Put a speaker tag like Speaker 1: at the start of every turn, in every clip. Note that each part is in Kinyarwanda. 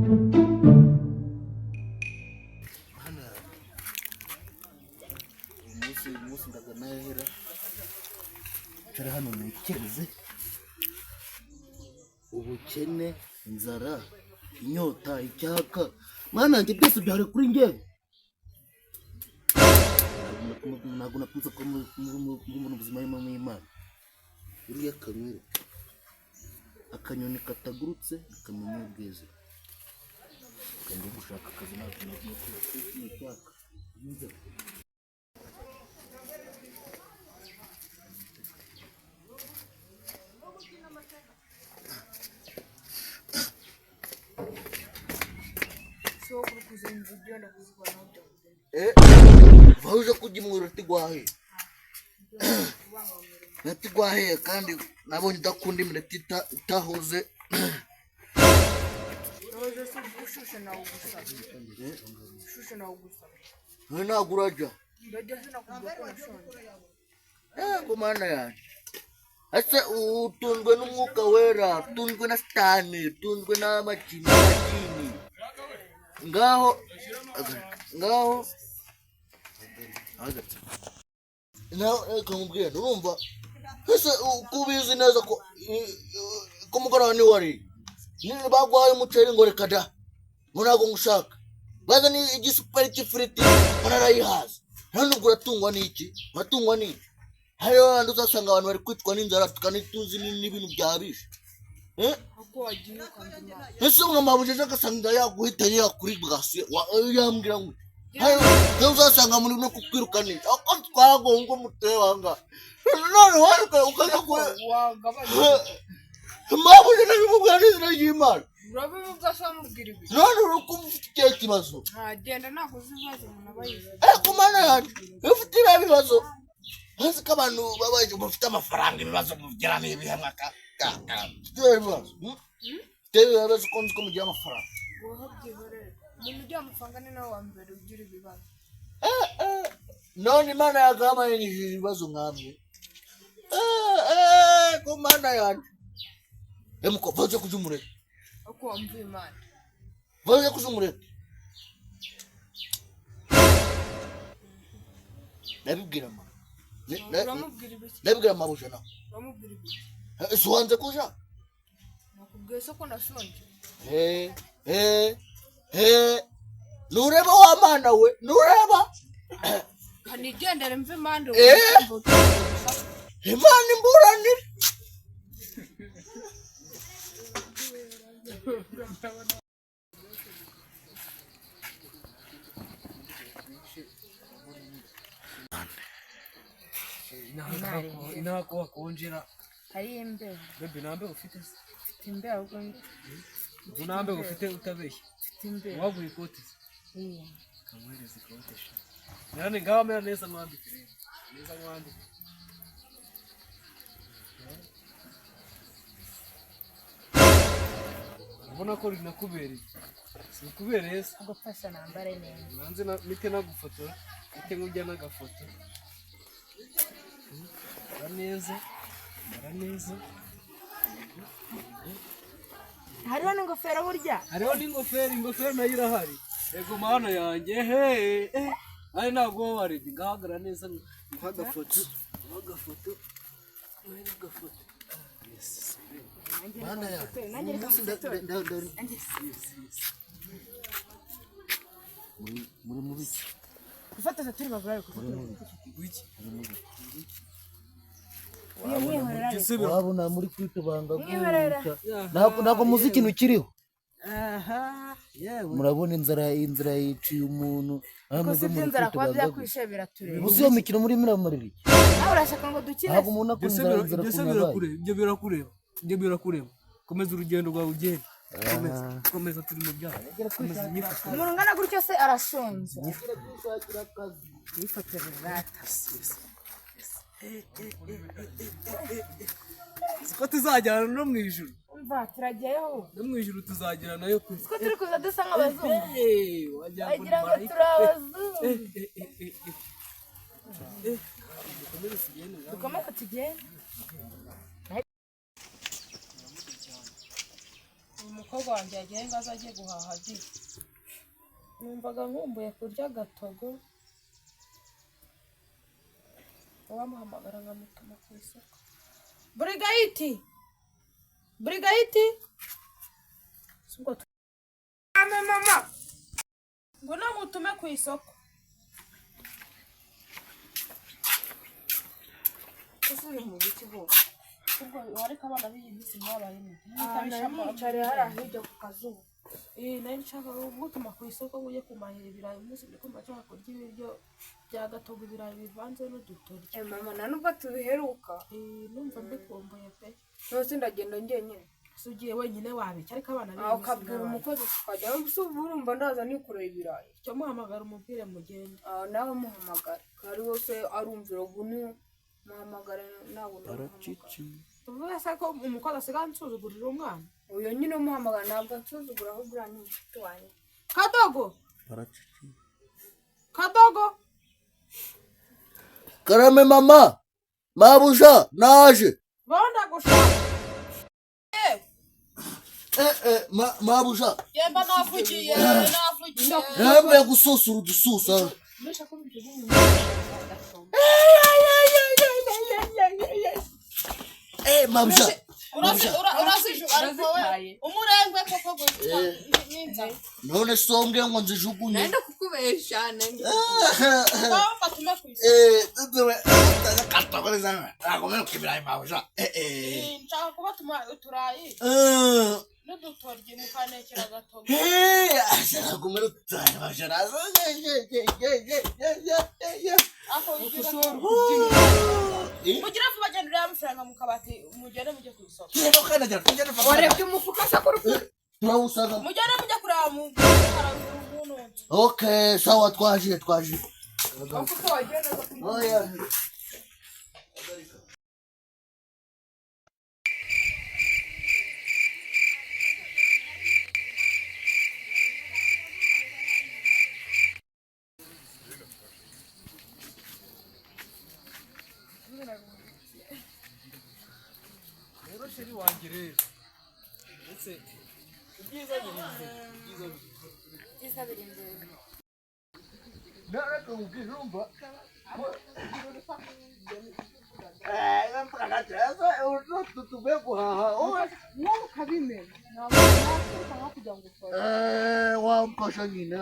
Speaker 1: Hano uyu munsi ndagana hera ncara hano ntekereze. Ubukene, inzara, inyota, icyaka, mwana wanjye, byose byari kuri njyewe. Ntabwo nakunze kuba muri buno buzima harimo Imana. Uriya kanywere akanyoni katagurutse kakamenya ubwiza. Kandi gushaka akazi ntabwo nagiye icyaka n'inzara.
Speaker 2: Sogokuru, kuzana ibyo ndakuzivanaho byakugenda.
Speaker 1: Vaho uje kurya umuriro gwahe iminota igwahiye, kandi nabonye udakunda iminota itahoze.
Speaker 2: Urahoze se? Ushushe nawe ugusaba, ushushe nawe ugusaba.
Speaker 1: None ntabwo urajya?
Speaker 2: Ndajya se? Nakubwiye ko nashonje.
Speaker 1: Yego Mana yanjye, ese utunzwe n'umwuka wera, utunzwe na Sitani, utunzwe n'amajini n'amajini? Ngaho ngaho hagarika. Nawe reka nkubwire, urumva ese ko ubizi neza ko ko mugoroba ntiwariye, niba baguhaye umuceri ngo reka da, ngo ntabwo ngushaka, bazana igisuperi cy'ifiriti ngo narayihaza, none ubwo uratungwa n'iki? Uratungwa n'iki? Hariho ahandi uzasanga abantu bari kwicwa n'inzara, tukanituzi n'ibintu byabishe. Eh?
Speaker 2: Uko wagiye ukanga Imana.
Speaker 1: Ese nka mabujeje agasanga yaguhitanye yakuri bwasuye, yambwira ngo hariho uzasanga muri no kukwirukanisha ako twagongo mutebanga, none waruka ukaza ku
Speaker 2: Wagabanya.
Speaker 1: Mabuja, nabimubwira n'izina ry'Imana.
Speaker 2: Urabivuga se? Wamubwira ibi?
Speaker 1: None uri kumva ufite ikihe kibazo?
Speaker 2: Ntagenda, ntabwo uzi ibibazo umuntu aba yize.
Speaker 1: Ariko Mana yanjye, iyo ufite ibihe bibazo, nzi ko abantu baba bafite amafaranga, ibibazo mugira ni ibihe? Mwaka ufite ibihe bibazo? Hmm? Ufite ibihe bibazo ko nzi ko mugira amafaranga?
Speaker 2: Wowe byihorere, umuntu ugira amafaranga ni nawe wa mbere ugira ibibazo.
Speaker 1: None Imana yagabanije ibibazo nkamwe? Ko Mana yanjye, emuko vaze kuja umureke.
Speaker 2: Uko wamvuye Imana.
Speaker 1: Vaze kuja umureke, ndabibwira mama.
Speaker 2: Uramubwira ibiki?
Speaker 1: Ndabibwira mabuja nawe.
Speaker 2: Uramubwira ibiki?
Speaker 1: Si wanze kuja?
Speaker 2: Nakubwiye se ko nashonje?
Speaker 1: He he he, nureba wa mana we, nureba.
Speaker 2: Kanigendere mve impande.
Speaker 1: Imana imburanire.
Speaker 3: Inaha ko hakonjera?
Speaker 4: Hari imbeho.
Speaker 3: Bebe, nta mbeho ufite se?
Speaker 4: Mfite imbeho ahubwo.
Speaker 3: Ubwo nta mbeho ufite, utabeshye?
Speaker 4: Mfite imbeho.
Speaker 3: Waguye ikoti se?
Speaker 4: Iya.
Speaker 3: Kamuhereza ikote sha. Nane ngaho mera neza, mwambike rero neza, mwambike. Ubona ko rinakubereye, si ukubereye se?
Speaker 4: Gufasha nambare neza.
Speaker 3: Nanze na mite nagufotora, mite nkujya n'agafoto. Mara neza, mara neza.
Speaker 4: Hariho n'ingofero burya.
Speaker 3: Hariho n'ingofero, ingofero nayo irahari. Yego Mana yanjye, he eh ari ntabwo wowe warebye. Ngahagarara neza nguha agafoto, nguha agafoto, nguhe n'agafoto. Yes.
Speaker 1: Mana yanjye.
Speaker 4: Nanjye reka
Speaker 1: Umunsi
Speaker 4: mufotore. Nanjye.
Speaker 3: Yes.
Speaker 1: Muri mubiki?
Speaker 4: Gufotoza turi bagura ariko.
Speaker 3: Wiki.
Speaker 4: Iyo mwihorera ariko.
Speaker 3: Gisubira.
Speaker 1: Wabona muri kwitubanga.
Speaker 4: Mwihorera.
Speaker 1: Gutya ntabwo muzi ikintu kiriho.
Speaker 3: Aha, yewe.
Speaker 1: Murabona inzara, inzara yiciye umuntu aho.
Speaker 4: Ko
Speaker 1: Mwebwe
Speaker 4: si
Speaker 1: muri
Speaker 4: iby'inzara kuba
Speaker 1: kwitubanga gutya.
Speaker 4: byakwishe biratureba.
Speaker 1: Gusa iyo mikino muri muramarira iki?
Speaker 4: Nawe urashaka ngo dukine
Speaker 1: Ntabwo
Speaker 4: se?
Speaker 1: umuntu
Speaker 3: Ibyo
Speaker 1: akora
Speaker 3: se
Speaker 1: inzara, inzara
Speaker 3: ibyo se
Speaker 1: ukuntu yabaye.
Speaker 3: birakureba, ibyo birakureba, ibyo birakureba. Komeza urugendo rwawe ugende, komeza, komeza, turi mu byago, komeza inyifato.
Speaker 4: Umuntu ungana gutyo se arashonje? Yifotora rata.
Speaker 3: Siko tuzajyana no mu ijuru?
Speaker 4: Umva, turajyayo.
Speaker 3: No mu ijuru tuzagera nayo pe.
Speaker 4: Siko turi kuza dusa nk'abazungu?
Speaker 3: Hey, wagira ngo ni
Speaker 4: Wagira ngo
Speaker 3: marayika.
Speaker 4: turi abazungu.
Speaker 3: Eh, eh, eh, eh, eh. Eh, dukomeze tugende ngaho.
Speaker 4: Dukomeze tugende. Uyu mukobwa wanjye yagiye ngo aze ajye guhaha di. Numvaga nkumbuye kurya agatogo. Uwamuhamagara nkamutuma ku isoko. Burigayiti! Burigayiti! Si ubwo
Speaker 2: Ame mama.
Speaker 4: ngo namutume ku isoko.
Speaker 2: Ese uri mu biki bose?
Speaker 4: Ubwo ariko abana b'iyi minsi mwabaye mute?
Speaker 2: Niyicare hariya hirya ku kazuba.
Speaker 4: Eh, nari nshaka gutuma ku isoko ngo ujye kumahira ibirayi. Umunsi ndi kumva nshaka kurya ibiryo bya gatogo, ibirayi bivanze n'udutoryi.
Speaker 2: Eh mama, nta nubwo tubiheruka.
Speaker 4: Eh, numva mbikumbuye pe.
Speaker 2: Nose ndagenda njyenyine.
Speaker 4: Se ugiye wenyine wabica, ariko abana b'iyi
Speaker 2: Aho
Speaker 4: minsi
Speaker 2: ukabwira
Speaker 4: mwabaye.
Speaker 2: umukozi tukajya. Ese ubu urumva ndaza nikoreye ibirayi?
Speaker 4: Cyo muhamagara umubwire mugende.
Speaker 2: Aho nawe muhamagara. Kari wose arumvira ubu ni muhamagara ntabwo ndamuhamagara.
Speaker 4: Tuvuge se ko umukozi asigaye ansuzugurira umwana.
Speaker 2: Uyu nyine umuhamagara ntabwo ansuzugura, ahubwo uriya ni inshuti wanjye.
Speaker 4: Kadogo! Kadogo!
Speaker 1: Karame mama, mabuja naje.
Speaker 4: Bonda gushaka.
Speaker 1: Eh eh, mabuja.
Speaker 4: Yemba navugiye, navugiye.
Speaker 1: Nambe gususura udususa. Eh mabuja.
Speaker 4: Urazi ariko we umurengwe koko gusa n'inzara.
Speaker 1: None sombwe ngo nzijugunye.
Speaker 2: Nenda kukubesha nenda.
Speaker 4: Ngaho batume ku isoko.
Speaker 1: Eh, tuwe katakoreza. Agomera kibirayi mabuja. Eh eh.
Speaker 4: Nshaka kubatuma uturayi
Speaker 1: Eh.
Speaker 4: n'udutoryi mukantekera agatogo.
Speaker 1: Eh, agomera uturayi mabuja.
Speaker 4: Ako ugira mugira vuba, genda urebe amafaranga mu kabati, mugende mujye ku isoko.
Speaker 2: Warebye umufuka se kuri
Speaker 1: Turawusaga.
Speaker 4: Mugende mujye kureba mu karuntu.
Speaker 1: Okay, sawa twaje twaje.
Speaker 2: umufuka wagiye neza ku
Speaker 1: Oya.
Speaker 3: Rero chéri wanjye rero, ndetse ibyiza biri imbere, ibyiza biri imbere.
Speaker 2: Ibyiza biri imbere.
Speaker 1: Nareka ubwirumva. Tuvuye guhaha.
Speaker 2: Wowe ukabimenya. Ntabwo nakwiruka nko kugira ngo ufashe.
Speaker 1: Wamfasha nyina.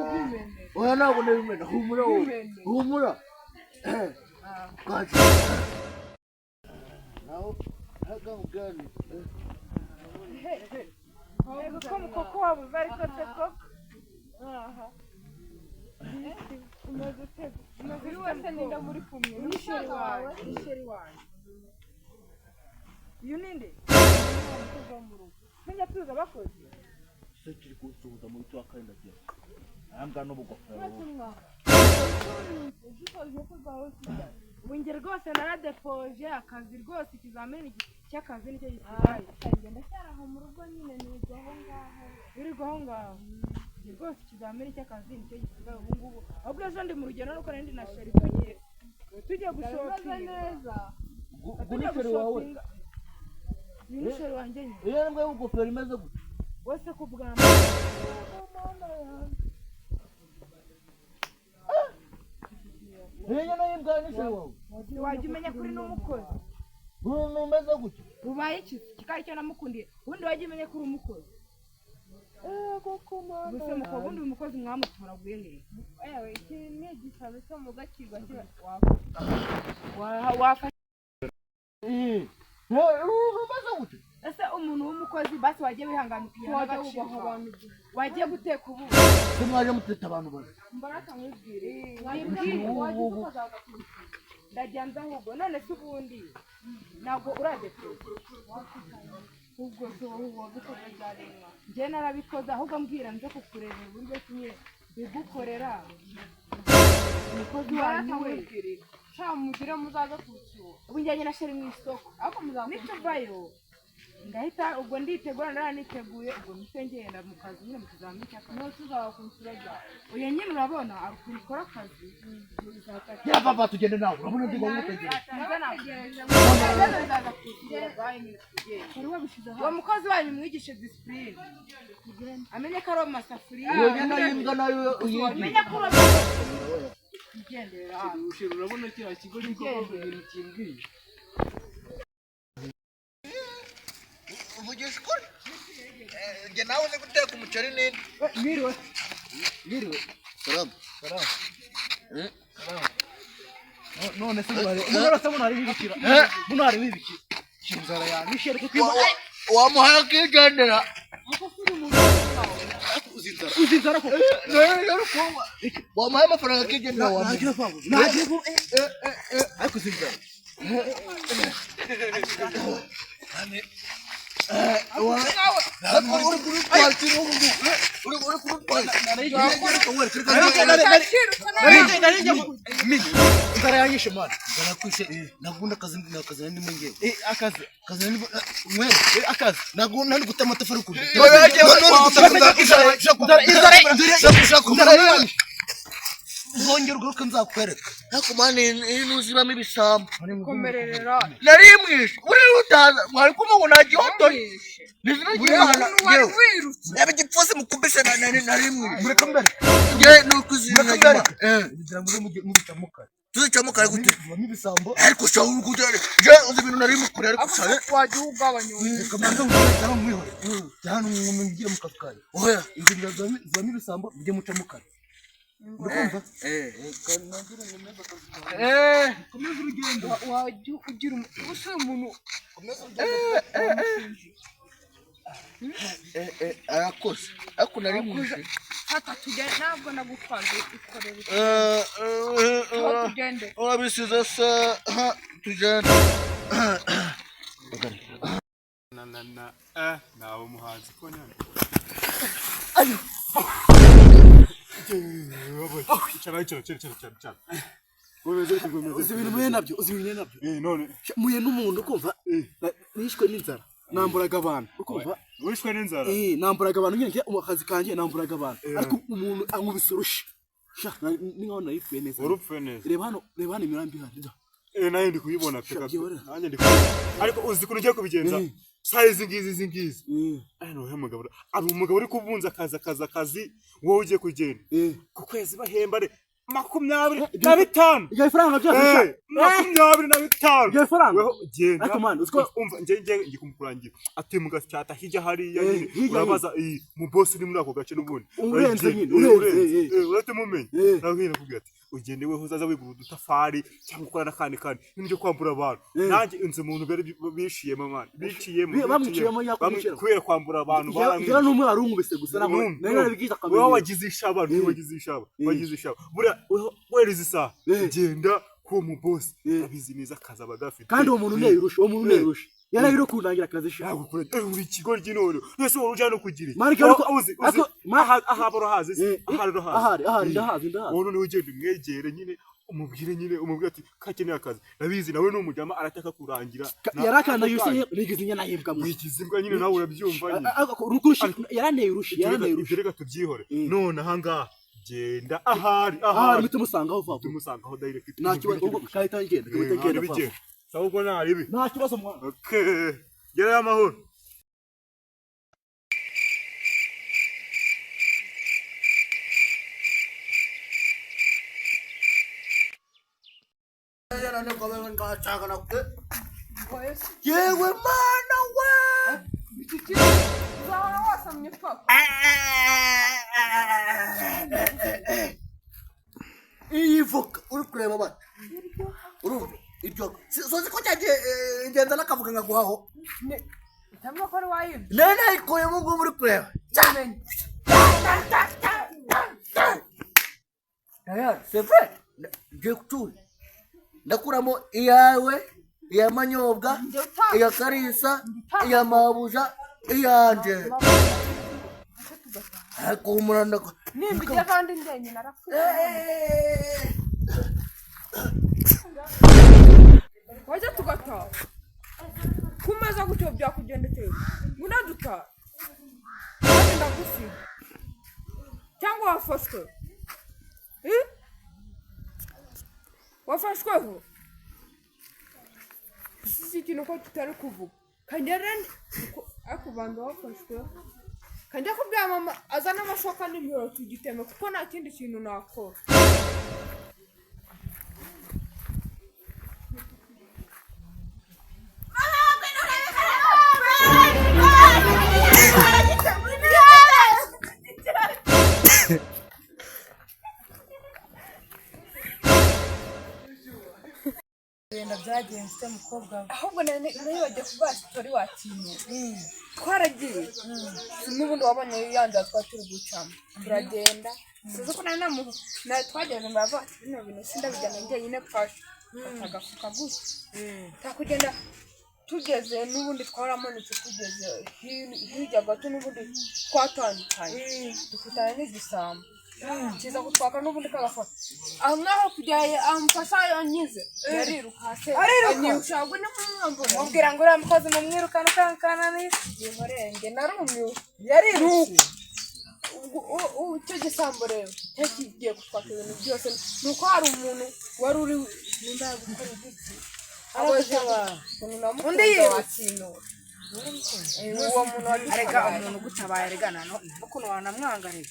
Speaker 2: Ubimene.
Speaker 1: Oya ntabwo ndabimena. Humura wowe.
Speaker 2: Ubimene.
Speaker 1: Humura. Twaje. Naho reka nkubwire.
Speaker 4: Yego ko mukoko wabuze ariko se koko. Aha. Umaze ute? Umaze
Speaker 2: Buri wese ninda muri kumwe.
Speaker 4: Ni chéri wawe, ni chéri wanjye. Uyu ninde?
Speaker 2: Umukozi wo mu rugo.
Speaker 4: Sinjya tuzi abakozi.
Speaker 1: Se kiri kunsuhuza muri cya kandi ndagira. Aya n'ubugofero.
Speaker 4: Ubu njye rwose naradepoje akazi rwose, ikizamini cy'akazi nicyo gisigaye.
Speaker 5: Ndacyari aho mu rugo nyine, niga aho ngaho.
Speaker 4: Wirirwa aho ngaho. Njye rwose ikizamini cy'akazi nicyo gisigaye ubu ngubu. Ahubwo ejo ndi mu rugendo nuko nari ndi na chéri tugiye tujya
Speaker 5: Bimeze
Speaker 4: gushopinga.
Speaker 5: neza.
Speaker 4: Tujya
Speaker 1: Guri wawe.
Speaker 4: gushopinga. Uyu ni chéri wanjye nyine.
Speaker 1: Iyo mbwa y'ubugofero imeze gutya.
Speaker 4: Wese ku bwa mbere.
Speaker 1: Iyo nayo imbwa ni chéri wawe.
Speaker 4: Wajya umenya kuri n'umukozi.
Speaker 1: Umuntu umeze gutya.
Speaker 4: Ubaye iki? Kikari cyo namukundiye. Ubundi wajya umenya kuri umukozi. Gusa mukobwa, ubundi uyu mukozi mwamutoraguye hehe?
Speaker 5: Ewe, iki ni igisazi cyo mu gakirwa kiba
Speaker 4: Wafashe
Speaker 1: Eh. Umuntu umeze gutya.
Speaker 4: ese umuntu w'umukozi basi wagiye wihangana ukiha
Speaker 2: Wajya
Speaker 4: n'agaciro
Speaker 2: wubaha
Speaker 4: kawe.
Speaker 2: abantu.
Speaker 4: Wagiye guteka ubu.
Speaker 1: Se mwaje muteta abantu bari.
Speaker 4: Mbaraka nkwibwire.
Speaker 1: Ubu
Speaker 4: Ndajya nza ahubwo none se ubundi ntabwo uradepoza.
Speaker 5: Ubwo se wowe wabikoze byaremwa.
Speaker 4: Njye narabikoze, ahubwo mbwira nze kukureba uburyo kimwe bigukorera umukozi wanyu we.
Speaker 5: Sha mugire muzaza kucyura.
Speaker 4: Ubu njyanye na chéri mu isoko.
Speaker 5: Ariko muzakucyura.
Speaker 4: Nituvayo Ndahita ubwo nditegura, niteguye ubwo mpite ngenda mu kazi nyine mu kizamini cy'akazi.
Speaker 2: Niba tuzaba ku nshuro ryawe.
Speaker 4: Oya nyine urabona hari ukuntu ukora akazi bizata.
Speaker 1: Ya papa, tugende nawe, urabona ndi ngombwa utegereje.
Speaker 4: Nzaza kugira bayi nyine tugende.
Speaker 2: Wari wabishyize
Speaker 4: Uwo mukozi wanyu mwigishe discipline, amenye ko ari mu masafuriya.
Speaker 1: Iyo nyana y'imbwa nayo uyigiye.
Speaker 4: Amenye ko uri mu igendera.
Speaker 3: Ushira, urabona kiriya kigo gikoko ibintu kimbwiye.
Speaker 1: Uvugisha ukuri. Njye nawe uzi guteka umuceri nini.
Speaker 3: Mwiriwe, mwiriwe.
Speaker 1: Salamu.
Speaker 3: Salamu.
Speaker 1: Eh.
Speaker 3: Salamu. None se buno se buno hari bibikira, buno hari bibikira inzara yanyishe ariko
Speaker 1: Wa- Wamuhaye akigendera.
Speaker 3: Uzi inzara, uzi inzara koko.
Speaker 1: Wamuhaye amafaranga akigendera, wamuhaye.
Speaker 3: Nagiye kwanga, nagiye ku ariko uzi inzara.
Speaker 1: Uri kurutwakira ubu ngubu. Uri kurutwakira.
Speaker 3: Inzara yanyishe mwana.
Speaker 1: Narakwishe, nagunda akazi, akazi ndimo ngewe.
Speaker 3: Akazi.
Speaker 1: Akazi ndimo mwere.
Speaker 3: Akazi.
Speaker 1: Nagunda ndi guta amatafari kure.
Speaker 3: Inzara yanyishe.
Speaker 1: Uzongera ugaruke nzakwereka. Ariko mani iyi ntuzibamo ibisambo.
Speaker 2: Komererera.
Speaker 1: Nari mwishe. Uri utaza mwari kumwe ngo nagihotoye. Nizina ry'Imana.
Speaker 2: Wari wirutse.
Speaker 1: Reba igipfunsi mukubise nari mwishe.
Speaker 3: Mureke mbere.
Speaker 1: Nge nukuzina
Speaker 3: Mureke mbere.
Speaker 1: ry'Imana.
Speaker 3: Inzira muze mubicamo kare.
Speaker 1: Tuzicamo kare gute?
Speaker 3: Zibamo ibisambo.
Speaker 1: Ariko sha uri kujya je uzi ibintu nari mukore ariko sha.
Speaker 2: Wajya ugabanya ubu.
Speaker 3: Reka mbanze mubwire cyangwa mwihore cyangwa mwigire mu kazi kanyu.
Speaker 1: Oya.
Speaker 3: Inzu zibamo ibisambo, mujye mucamo kare. Urikumva?
Speaker 1: Eh.
Speaker 3: Komeza urugendo.
Speaker 2: Wajya ugira umusore umuntu.
Speaker 1: Arakoze. Ariko nari mwishe.
Speaker 2: Fata tugende, ntabwo nagutwaje, ikorere.
Speaker 1: Eh, eh,
Speaker 2: Aho
Speaker 1: eh.
Speaker 2: tugende.
Speaker 1: Urabisize se ha tugende.
Speaker 6: Na na na naba umuhanzi ko nyine. Icara, icara, icara, icara, icara. Wemeze ute, wemeze
Speaker 3: Uzi ibintu muhuye nabyo, uzi ibintu muhuye nabyo.
Speaker 6: None
Speaker 3: Muhuye n'umuntu ukumva nishwe n'inzara, namburaga abantu ukumva.
Speaker 6: Wishwe n'inzara?
Speaker 3: Namburaga abantu nyine, njye mu kazi kanjye namburaga abantu, ariko umuntu ankubise urushi. Sha, ni nkaho naripfuye neza.
Speaker 6: Wari upfuye neza.
Speaker 3: Reba hano, reba hano imirambi ihari da.
Speaker 6: Nayo ndi kuyibona pe.
Speaker 3: Sha, byihorere.
Speaker 6: Nanjye ndi kuyibona, ariko uzi ukuntu ugiye kubigenza? Saha izi ngizi, izi ngizi. Aya ni uwuhe mugabo? Ari umugabo uri kubunza akazi, akazi, akazi, wowe ugiye kugenda. Ku kwezi bahemba ari 25.
Speaker 3: Ibyo bifaranga byose sha.
Speaker 6: 25.
Speaker 3: Ibyo bifaranga.
Speaker 6: Weho genda.
Speaker 3: Ariko man, uziko-
Speaker 6: Umva, nge ngiye kumukurangira. Atuye mu Gasyata hirya hariya nyine.
Speaker 3: Hirya.
Speaker 6: Urabaza iyi mu boss uri muri ako gace n'ubundi.
Speaker 3: Urenze
Speaker 6: Uragenda.
Speaker 3: nyine, urenze,
Speaker 6: Urenze. Urahita umumenya. Nawe nyine nakubwira ati ugende weho uzaza wigura udutafari cyangwa ukora n'akandi kandi n'ibyo byo kwambura abantu. Nanjye inzu umuntu bari bishiyemo man. Biciyemo.
Speaker 3: Bamwiciyemo, yakwicira.
Speaker 6: Kubera kwambura abantu
Speaker 3: Njye n'umwe wari unkubise gusa, ntabwo nari narabigize
Speaker 6: wowe
Speaker 3: akamenyero.
Speaker 6: Wagize ishaba, niwe wagize ishaba, wagize ishaba buriya. Wereza isaha, genda k'uwo mu boss, abizi neza akazi aba agafite.
Speaker 3: Kandi uwo muntu uneyurusha, uwo muntu uneyurusha yarabiri kundangira akazi sha.
Speaker 6: Ntabwo kure uri ikigo ry'intore wese wari ujya no kugira iki?
Speaker 3: Mani, ariko-
Speaker 6: uzi uzi
Speaker 3: ariko-
Speaker 6: ahaba urahazi se? Ahari urahazi?
Speaker 3: Ahari, ahari ndahazi, ndahazi.
Speaker 6: Wowe noneho ugenda umwegere nyine, umubwire nyine, umubwire ati kakeneye akazi, ndabizi nawe ni umujama arataka kurangira.
Speaker 3: Yarakandagiye usi nigize inyana y'imbwa mwe.
Speaker 6: Wigize imbwa nyine, nawe urabyumva nyine.
Speaker 3: Yaranteye urushi, yaranteye
Speaker 6: Ibyo
Speaker 3: urushi.
Speaker 6: reka tubyihore none ahangaha, genda ahari
Speaker 3: ahari
Speaker 6: ahari
Speaker 3: muhite musangaho vuba vuba.
Speaker 6: Tumusangaho direct.
Speaker 3: Nta kibazo, ubwo kahita ngenda, kahita ngenda vuba vuba.
Speaker 6: Sawa, ubwo nta ribi.
Speaker 3: Nta kibazo mwana.
Speaker 6: Okay, gerayo amahoro.
Speaker 1: Yewe mana we.
Speaker 2: Uzahora wasamye paka.
Speaker 1: Iyi voka uri kureba bata urumva iryo sozi ko cyagiye ingenza n'akavuga nkaguhaho.
Speaker 2: Utamenya ko ari wayibye.
Speaker 1: Nari nayikuyemo ngubu uri kureba.
Speaker 2: Umenye.
Speaker 1: Tayari, c'est vrai, ngiye gutura ndakuramo iyawe, iya manyobwa, iya karisa, iya mabuja, iyanjye, ariko humura ndako.
Speaker 2: Nimba ijya kandi njyenyine arapfuye. Wajya tugataha. Kumeza gutyo byakugendekeye. Ngwino dutahe. Kandi ndagusiga. Cyangwa wafashwe. Eh? Wafashweho? Si ikintu ko tutari kuvuga. Kangera ariko banza wafashweho. Kanjya kubwira mama azane amashoka n'imihoro tugiteme kuko nta kindi kintu nakora.
Speaker 4: Genda byagenze ute mukobwa we?
Speaker 2: Ahubwo nibagiye kuvuga sitori watinye. Twaragiye. N'ubundi wabonye yanze twari turi gucamo. Turagenda. Sinzi ko nari namu na twageze ngo baravuga ati bino bintu sindabijyana njyenyine pfasha. Fata agafuka gutya. Takugenda tugeze n'ubundi twaramanutse tugeze hirya gato n'ubundi twatandukanye. Dukutana n'igisambo. Kiza kutwaka n'ubundi kagafata. Aho ngaho kugira amufasha yanyize. Yariruka se.
Speaker 4: Ariruka?
Speaker 2: Anyirusha ngo nimwambure.
Speaker 4: Mubwira ngo uriya mukozi mumwirukane ukankananira.
Speaker 2: Yihorenge narumiwe.
Speaker 4: Yarirutse.
Speaker 2: Icyo gisambo rero cyari kigiye gutwaka ibintu byose ni uko hari umuntu wari uri nimba gukora igiki
Speaker 4: Aragutabara.
Speaker 2: ukuntu namukunze
Speaker 4: Undi yirutse.
Speaker 2: wakinura. Uwo muntu
Speaker 4: Arega
Speaker 2: wadutabaye
Speaker 4: umuntu ugutabaye arega n'ukuntu wanamwanga arega.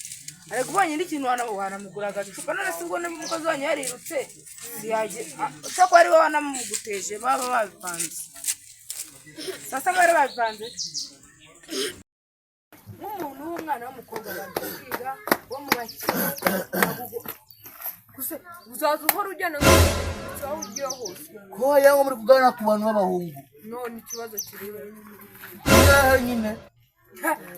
Speaker 4: Arega ubonye n'ikintu wanamugura agacupa none se ubwo niba umukozi wanyu yarirutse ushobora kuba ari wowe wanamuguteje baba babivanze. Sasa bari babivanze. Nk'umuntu w'umwana w'umukobwa bagiye kwiga wo mu bakire
Speaker 2: gusa uzaza uhora ugenda aho ugiye hose
Speaker 1: Ko wagira ngo muri kuganira ku bantu b'abahungu.
Speaker 2: None ikibazo kiri he?
Speaker 1: Ngaha nyine.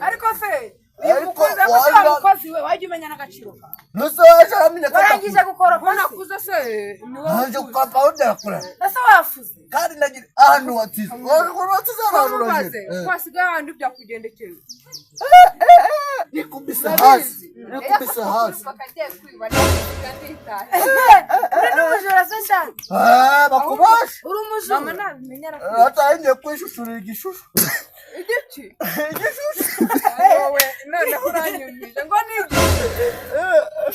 Speaker 4: Ariko se uyu
Speaker 1: Ariko
Speaker 4: mukozi ariko se wa mukozi we wajya umenya n'agaciro kawe.
Speaker 1: Nuse waje aramenya ko
Speaker 4: Warangije gukoropa
Speaker 2: Ko
Speaker 4: se?
Speaker 2: nakuze se ni wowe
Speaker 1: Nanje
Speaker 2: ukuze.
Speaker 1: gukoropa aho ndakora.
Speaker 4: Ese wafuze?
Speaker 1: Kandi nagira ahantu watize. Watize ahantu
Speaker 2: Mubaze
Speaker 1: uragira.
Speaker 2: ko hasigaye ahandi byakugendekeye.
Speaker 1: Nikubise hasi. Nikubise hasi.
Speaker 2: Bakagiye kwiba ndasiga nditaye.
Speaker 4: Uri n'umujura se sha?
Speaker 1: Ah, bakubasha.
Speaker 4: Uri umujura?
Speaker 2: Mama nabimenya arakwiba.
Speaker 1: Atangiye kwishushurira igishushu.
Speaker 2: Igiki?
Speaker 1: Igishushu.
Speaker 2: Wowe noneho uranyumije ngo ni igiki?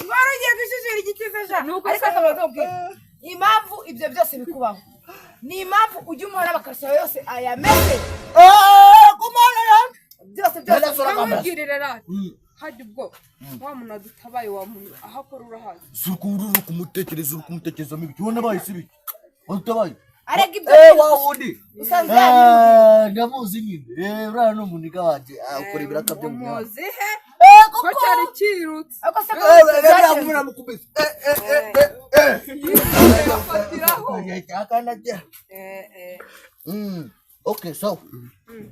Speaker 4: Wari ugiye gushyushyura igiti se sha?
Speaker 2: Nuko
Speaker 4: Ariko
Speaker 2: se-
Speaker 4: akabazo kubwira. Impamvu ibyo byose bikubaho ni impamvu ujya umuhora bakasaba yose ayameze
Speaker 1: Ah, kumana yanjye.
Speaker 4: byose byose.
Speaker 1: None se
Speaker 2: Nkamubwirire rati hajya ubwo wa muntu adutabaye wa muntu aho akora urahazi.
Speaker 1: Si ukuntu uri kumutekereza uri kumutekerezamo ibiki ubona abaye si ibiki utabaye.
Speaker 4: Arega ibyo
Speaker 1: Eh,
Speaker 4: bintu
Speaker 1: wa wundi.
Speaker 4: usanzwe yabimbwiye.
Speaker 1: Eh, ndamuzi nyine. Eh, uriya ni umuniga wanjye. Ah, ukora ibiraka byo mu mihanda.
Speaker 2: Umuzi he
Speaker 1: Eh,
Speaker 2: ko
Speaker 1: koko.
Speaker 2: cyari kirutse.
Speaker 4: Ariko se ko
Speaker 1: Eh, eh,
Speaker 4: byagenze?
Speaker 1: namukubise. Eh, eh, eh, eh, eh.
Speaker 2: Afatiraho.
Speaker 1: Akanajya.
Speaker 2: Eh, eh.
Speaker 1: Okay, sawa.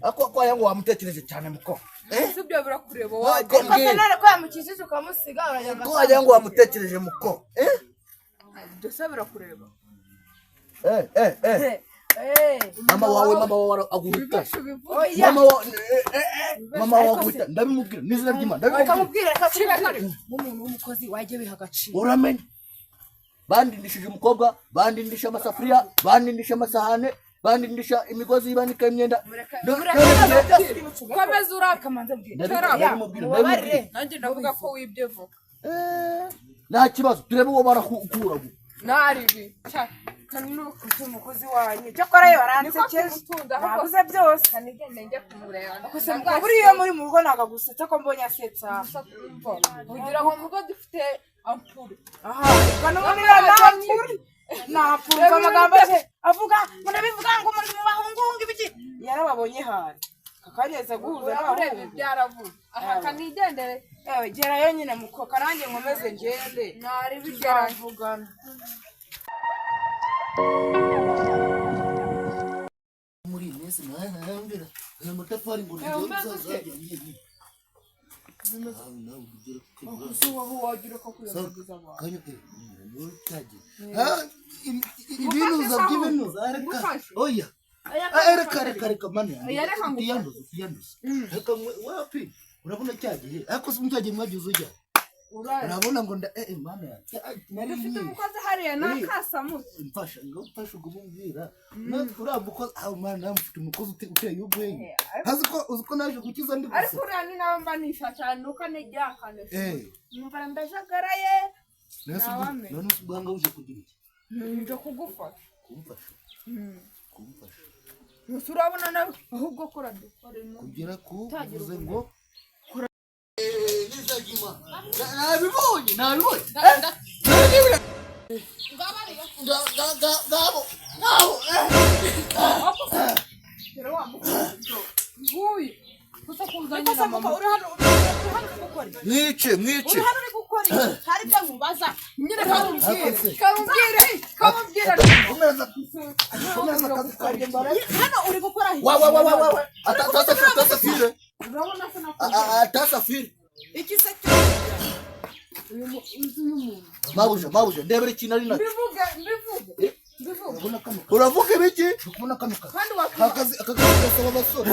Speaker 1: Ako kwa yangu wamutekereje cyane muko. Eh?
Speaker 2: Si ibyo birakureba
Speaker 1: Ko
Speaker 2: wajya.
Speaker 4: Ariko se
Speaker 1: mbwira.
Speaker 4: none ko yamukijije ukamusiga urajya
Speaker 1: Ko yangu wamutekereje muko. Eh?
Speaker 2: Ibyo se birakureba.
Speaker 1: Eh, eh, eh.
Speaker 4: Eh,
Speaker 1: Mama wawe aguhita.
Speaker 2: Ibibasha ubivuge.
Speaker 4: oya.
Speaker 1: Mama wawe eh, eh, eh. Mama wawe aguhita. Ndabimubwira n'izina ry'Imana.
Speaker 4: Reka
Speaker 1: Ndabimubwira.
Speaker 4: mubwire, reka mubwire. Nk'umuntu w'umukozi wajya wiha agaciro.
Speaker 1: Uramenye. Bandindishije umukobwa, bandindisha amasafuriya, bandindisha amasahane, bandindisha imigozi banika imyenda.
Speaker 4: Mureke ibibazo byose uri bucuge.
Speaker 2: Komeza uraka.
Speaker 4: Kamanze mbwire.
Speaker 1: Ndabimubwira.
Speaker 4: Mubabarire.
Speaker 2: Nanjye ndavuga ko wibye voka.
Speaker 1: Eh, nta kibazo turebe uwo barakura.
Speaker 2: Naribi. Cya kanuka.
Speaker 4: Ufite umukozi wanyu. Cyakora yo
Speaker 2: Niko
Speaker 4: aransekeje.
Speaker 2: tumutunze ahubwo
Speaker 4: Nabuze byose.
Speaker 2: kanigende njye kumureba.
Speaker 4: Gusa buriya iyo muri mu rugo ntabwo agusetsa ko mbonye asetsa.
Speaker 2: Kugira ngo mu rugo dufite ampure.
Speaker 4: Aha, kano muri nta Nta puru amagambo ye avuga ngo ndabivuga ngo muri mu bahungu ibiki. Yarababonye hari. Kakanyeza guhuza
Speaker 2: Ureba
Speaker 4: n'abahungu.
Speaker 2: ibyaravuze. Aha kanigendere.
Speaker 4: Ewe gerayo nyine mukoka nanjye nkomeze ngende.
Speaker 2: Naribi gerayo.
Speaker 4: Tuzavugana.
Speaker 1: Muri iyi minsi nawe ntayambwira aya matafari ngo
Speaker 2: Eh, umeze ute? Gusa wowe wagira uko kwiyobagiza abantu.
Speaker 1: Ibinuza by'ibinuza reka
Speaker 2: Ngufashe.
Speaker 1: oya reka reka reka mani
Speaker 2: Oya, reka ngufashe.
Speaker 1: utiyanduza utiyanduza reka wapi urabona cya gihe ariko se cya gihe mwagize ujya
Speaker 7: Urabona ngo nda mana yanjye. Nari
Speaker 2: Dufite
Speaker 7: nyinshi.
Speaker 2: umukozi hariya nakasamutse.
Speaker 7: Mfasha ngo mfasha ubwo natwe uriya mukozi aho mana mufite umukozi uteye ubwenge. Hazi ko uzi ko naje gukiza ndi
Speaker 2: Ariko
Speaker 7: gusa.
Speaker 2: uriya ni nawe mba nisha cyane nuko nijyakane. Numva ndajagaraye. Nawame.
Speaker 7: None se ubwanga uje kugira iki?
Speaker 2: Nje kugufasha.
Speaker 7: Kumfasha. Kumfasha.
Speaker 2: Gusa urabona nawe ahubwo kora dukore no.
Speaker 7: Kugera ku uvuze ngo
Speaker 1: Nabibonye, nabibonye. Ngabo, ngabo.
Speaker 2: Rero wa mukozi nguyu gusa kuzanye na mama.
Speaker 4: Uri hano uri gukora iki?
Speaker 1: Mwice, mwice.
Speaker 4: Uri hano uri gukora iki? Hari ibyo nkubaza.
Speaker 2: Nyine kamubwire, kamubwire, kamubwire.
Speaker 7: Komeza komeza akazi kanjye mbara.
Speaker 4: Hano uri gukora iki?
Speaker 1: Wa wa wa wa wa. Atasafire.
Speaker 4: Urabona se nakubwira.
Speaker 1: Atasafire.
Speaker 4: Iki se cyo?
Speaker 2: Uyu inzu y'umuntu.
Speaker 1: Mabuja, mabuja, ndebera ikintu ari nacyo.
Speaker 2: Mbivuge, mbivuge. Mbivuge.
Speaker 7: Urabona kano kazi.
Speaker 1: Uravuga ibiki?
Speaker 7: Uri kubona kano kazi.
Speaker 2: Kandi wakwiba.
Speaker 7: Akazi akazi gasaba abasore.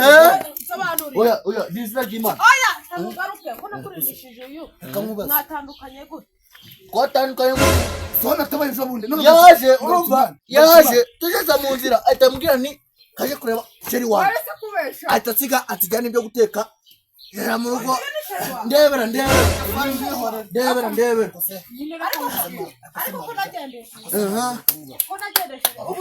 Speaker 4: Sobanurira.
Speaker 1: Oya, oya, ni izina ry'Imana.
Speaker 4: Oya, ntamugaruke ko nakurindishije uyu.
Speaker 7: Akamubaza.
Speaker 4: Mwatandukanye gute?
Speaker 1: Twatandukanye ngo
Speaker 7: Sona tabaye ejo bundi. None
Speaker 1: yaje, urumva, yaje, tugeze mu nzira, ahita ambwira ni kaje kureba chéri wanjye.
Speaker 2: Waretse kubesha.
Speaker 1: Ahita asiga atijyana ibyo guteka. Ngera mu rugo. Ndebera, ndebera. Ndebera, ndebera.
Speaker 4: Ariko ko nagendesheje.
Speaker 1: Aha.
Speaker 4: Ko nagendesheje. Ubu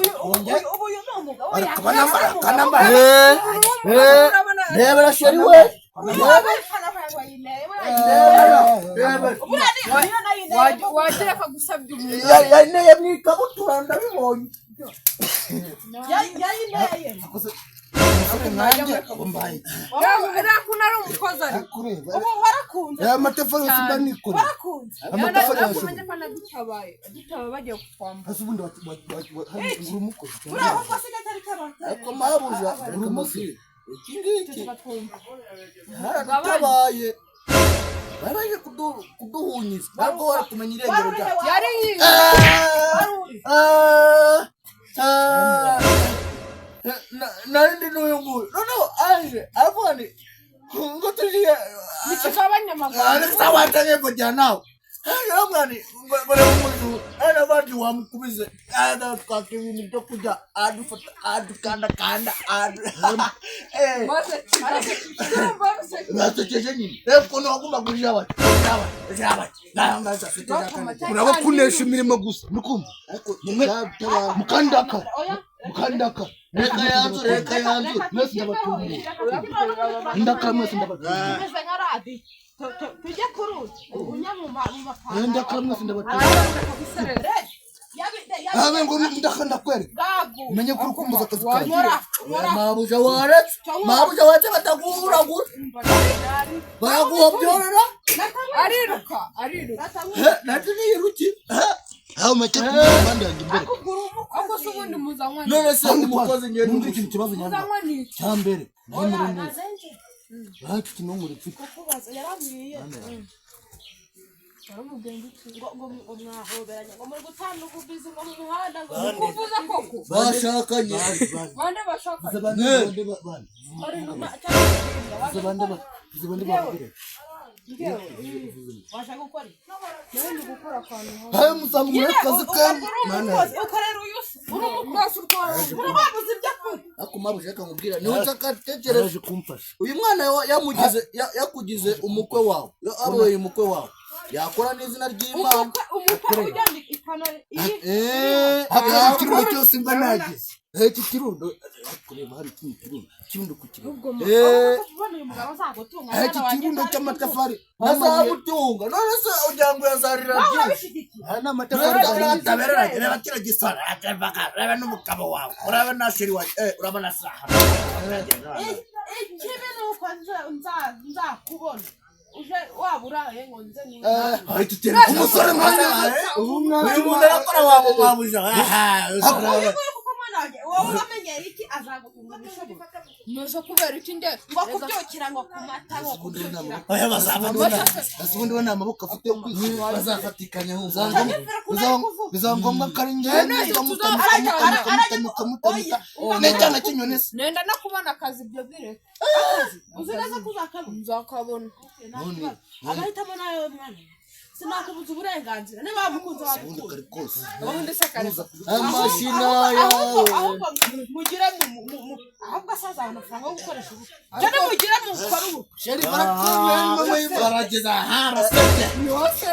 Speaker 4: uyu ni umugabo.
Speaker 7: Ariko kanambara kanambara.
Speaker 1: Eh, eh, ndebera chéri we. Ndebera, ndebera.
Speaker 2: Wagira akagusabye umuntu.
Speaker 1: Yayineye mu ikabutura ndabibonye.
Speaker 4: Yayineye.
Speaker 7: Akoze umusore nkanjye mbaye.
Speaker 2: Rero ko nari umukozi ariko.
Speaker 7: Kureba.
Speaker 4: Ubu warakunze.
Speaker 7: Ya amatafari yose mba nikoreye.
Speaker 4: Warakunze.
Speaker 7: Amatafari
Speaker 2: Ariko
Speaker 7: yashoboye.
Speaker 2: umenye ko anadutabaye. Adutabaye bagiye kutwambura.
Speaker 7: Hasi ubundi hari uri umukozi.
Speaker 4: Uriya ahubwo se gatari kabata.
Speaker 1: Ariko mabuja, reka mubwire. Iki ngiki haradutabaye. Bari baje kuduhunyiza. Ntabwo wari kumenya irengero ryacu.
Speaker 2: Yari yize.
Speaker 1: Nari ndi n'uyu nguyu. Noneho aje aravuga ni ngo tugiye
Speaker 2: Nikigabanya amagambo.
Speaker 1: Alexa watangiye kujya nawe. Aravuga ni ngo reba umujura. Aravuga wamukubize. Aratwaka ibintu byo kurya adufata adukandakanda adu.
Speaker 2: Maze urumva ruseke.
Speaker 1: Basekeje nyine. Reba ukuntu wagomba kurya bati. Kurya bati.
Speaker 7: Uraba kunesha imirimo gusa. Nukumva. Mukandaka. Mukandaka.
Speaker 1: Reka yanzu, reka yanzu.
Speaker 7: Mwese ndabatunguye. Ndaka mwese ndabatunguye.
Speaker 4: Tumeze nka radiyo. Tujye ku ruzi. Unye mu mapantaro.
Speaker 7: Ndaka mwese ndabatunguye. Habe ngo ndaka ndakwereka.
Speaker 4: Gagu.
Speaker 7: Menye ko urukumbuza akazi kanjye.
Speaker 1: Mabuja waretse. Mabuja waretse bataguhuragura. Baraguhobyorera.
Speaker 2: Ariruka, ariruka.
Speaker 1: Nacyo niyiruki.
Speaker 7: Aho make kumanda yanjye imbere.
Speaker 2: Ahubwo se ubundi muzanywa ni
Speaker 1: None se umukozi ngende
Speaker 7: Numva ikintu kibazo nyanga.
Speaker 2: muzanywa ni iki?
Speaker 7: Cyambere. Nari muri neza. Bacu kinongore mfite.
Speaker 4: Kukubaza yarambwiye. Ngo ngo ngo mwahoberanye ngo muri gutanga ububizi ngo mu muhanda ngo
Speaker 2: Kuvuza koko.
Speaker 1: bashakanye.
Speaker 2: Bande bashaka.
Speaker 7: Bande bande bande. Bande bande bande.
Speaker 4: waje gukora iki?
Speaker 2: Nawe ndi gukora akantu hamwe.
Speaker 7: Hayo musangu muri akazi kanyu.
Speaker 4: Uri umukozi ukorera uyu se. Uri
Speaker 2: Mwese urwaye.
Speaker 4: uri wabuze ibyo akora.
Speaker 1: Ariko mabuja reka nkubwira niwe nshaka tekereza.
Speaker 7: Yaje kumfasha.
Speaker 1: Uyu mwana yamugize yakugize umukwe wawe. Abaye umukwe wawe. Yakora n'izina ry'Imana.
Speaker 4: Umukwe umukwe ujyana ipantaro iyi.
Speaker 7: Hakaba ikirundo cyose mba nagize. Iki kirundo kureba hari ikindi kirundo. Kirundo ku kirundo.
Speaker 4: Ubona uyu mugabo azagutunga
Speaker 7: Iki kirundo cy'amatafari.
Speaker 1: Azagutunga. None se ugira ngo yazarira
Speaker 4: Nawe
Speaker 1: byinshi.
Speaker 4: urabishyigikiye.
Speaker 7: Aya ni amatafari ahiye.
Speaker 1: Reba kiriya gisara. Reba n'umugabo wawe. Urabona na chéri wawe. Urabona saha.
Speaker 4: Ikibi ni uko nzakubona uje waba uraye ngo nze
Speaker 7: Umusore nkanjye.
Speaker 1: Uyu muntu arakora wabo mabuja.
Speaker 4: Uyu nguyu kuko mwana wanjye wowe uramenyera iki azagutunga ibishoboka.
Speaker 2: Nuzo kubera iki nde?
Speaker 4: Ngo kubyukira ngo ku mata ngo kubyukira.
Speaker 7: Ese ubundi we nta maboko afite yo kwishyura.
Speaker 1: Bazafatikanya
Speaker 7: Bizaba ngombwa ko ari njyewe mutamika mutamika mutamika n'icyana cy'inyoni se.
Speaker 2: Nenda no kubona akazi ibyo bireka.
Speaker 4: Uzi neza ko uzakabona.
Speaker 2: Nzakabona.
Speaker 4: Nta kibazo. Agahitamo nawe mwana.
Speaker 8: Sinakubuza uburenganzira, niba wamukunze
Speaker 1: Ubundi
Speaker 8: wamukunze.
Speaker 1: kari kose.
Speaker 4: Ubundi se kare.
Speaker 1: Amashina
Speaker 8: Ahubwo
Speaker 1: yawe.
Speaker 8: ahubwo mugire ahubwo asaza amafaranga yo gukoresha ubukwe, cyane mugire mukore ubukwe.
Speaker 7: Sheri barakumwe mama.
Speaker 1: Barageza harasebye.
Speaker 7: Ni wose.